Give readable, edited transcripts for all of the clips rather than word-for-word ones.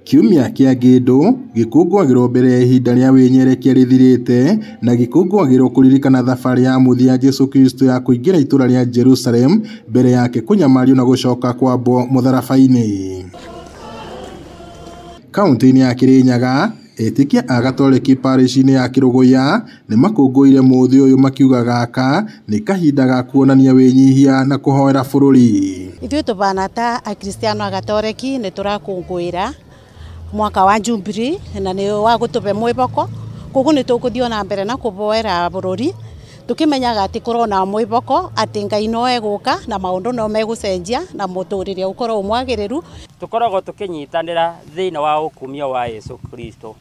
Kiumia kĩa Ngĩndũ gĩkũngũagĩrwo mbere ya ihinda rĩa wĩnyerekia rĩthirĩte na gĩkũngũagĩrwo kũririkana thabarĩ ya mũthia ya Jesũ Kristo ya kũingĩra itũra rĩa Jerusalem mbere yake kũnyamario na gũcoka kwambwo mũtharaba-inĩ. Kaunti-inĩ ya Kirinyaga, etĩkia a Gatoreki parish-inĩ ya Kĩrũgũya nĩmakũngũĩire mũthĩ ũyũ makiuga gaka nĩ kahinda ga kuonania wĩnyihia na kũhoera bũrũri. Ithuĩ tũbana ta Akristiano a Gatoreki nĩ tũrakũngũĩra mwaka wa Jubilee na nĩ wa gũtũbe mwĩboko, koguo nĩ tũgũthiĩ ona mbere na kũboera bũrũri tukimenyaga atĩ kũrona mwĩboko atĩ Ngai no egũka na maũndũ no megũcenjia na mũtũrĩre ũkorwo mwagĩrĩru. Tũkoragwo tũkĩnyitanĩra thĩinĩ wa ũkumio wa Yesu Kristo,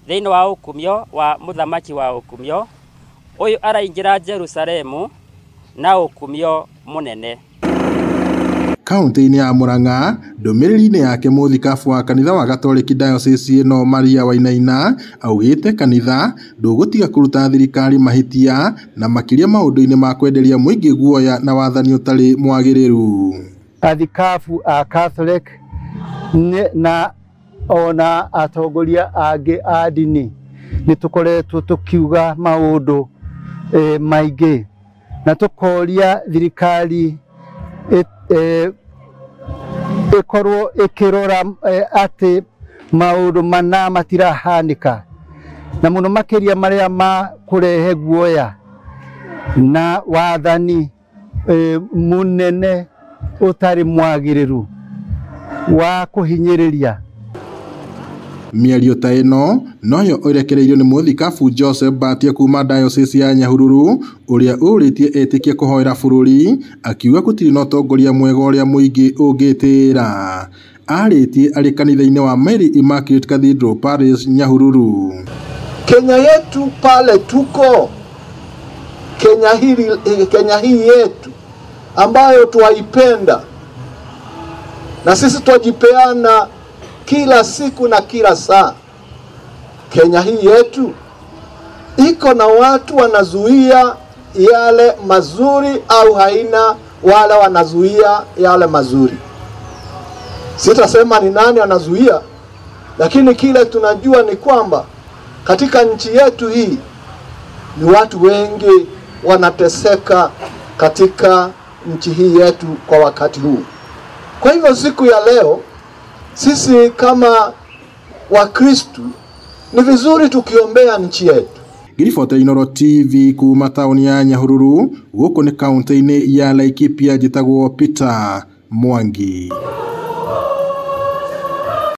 thĩinĩ wa ũkumio wa mũthamaki wa ũkumio ũyũ araingĩra Jerusalemu na ũkumio mũnene. Kaunti-inĩ ya Murang'a, ndũmĩrĩri-inĩ yake mũthikabu wa kanitha wa Gatoreki Diocese ĩno Maria Wainaina augĩte kanitha ndũgũtiga kũruta thirikari mahĩtia na makĩria maũndũ-inĩ ma kwenderia mũingĩ guoya na wathani ũtarĩ mwagĩrĩru. Athikabu a Catholic na ona atongoria angĩ a ndini nĩ tũkoretwo tũkiuga maũndũ maingĩ na tũkoria thirikari ĩkorwo ĩkĩrora atĩ maũndũ mana matirahanĩka na mũno makĩria marĩa ma kũrehe guoya na wathani mũnene ũtarĩ mwagĩrĩru wa kũhinyĩrĩria. Mĩario ta ĩno noyo ĩrekereirio nĩ mũthikabu Joseph Mbatia kuma Diocese ya Nyahururu ũrĩa ũrĩtie etĩkia kũhoera bũrũri akiuga gũtirĩ na ũtongoria mwega ũrĩa mũingĩ ũngĩtĩĩra. Arĩtie arĩ kanitha-inĩ wa Mary Immaculate Cathedral Parish Nyahururu. Kenya yetu pale tuko, Kenya hii yetu ambayo twaipenda na sisi twajipeana kila siku na kila saa. Kenya hii yetu iko na watu wanazuia yale mazuri au haina wala wanazuia yale mazuri. Sitasema ni nani anazuia, lakini kile tunajua ni kwamba katika nchi yetu hii ni watu wengi wanateseka katika nchi hii yetu kwa wakati huu. Kwa hivyo siku ya leo sisi kama Wakristu ni vizuri tukiombea nchi yetu. Ngiribota Inooro TV kuma tauni ya Nyahururu gũkũ nĩ kaunti-inĩ ya Laikipia, njĩtagwo Peter Mwangi.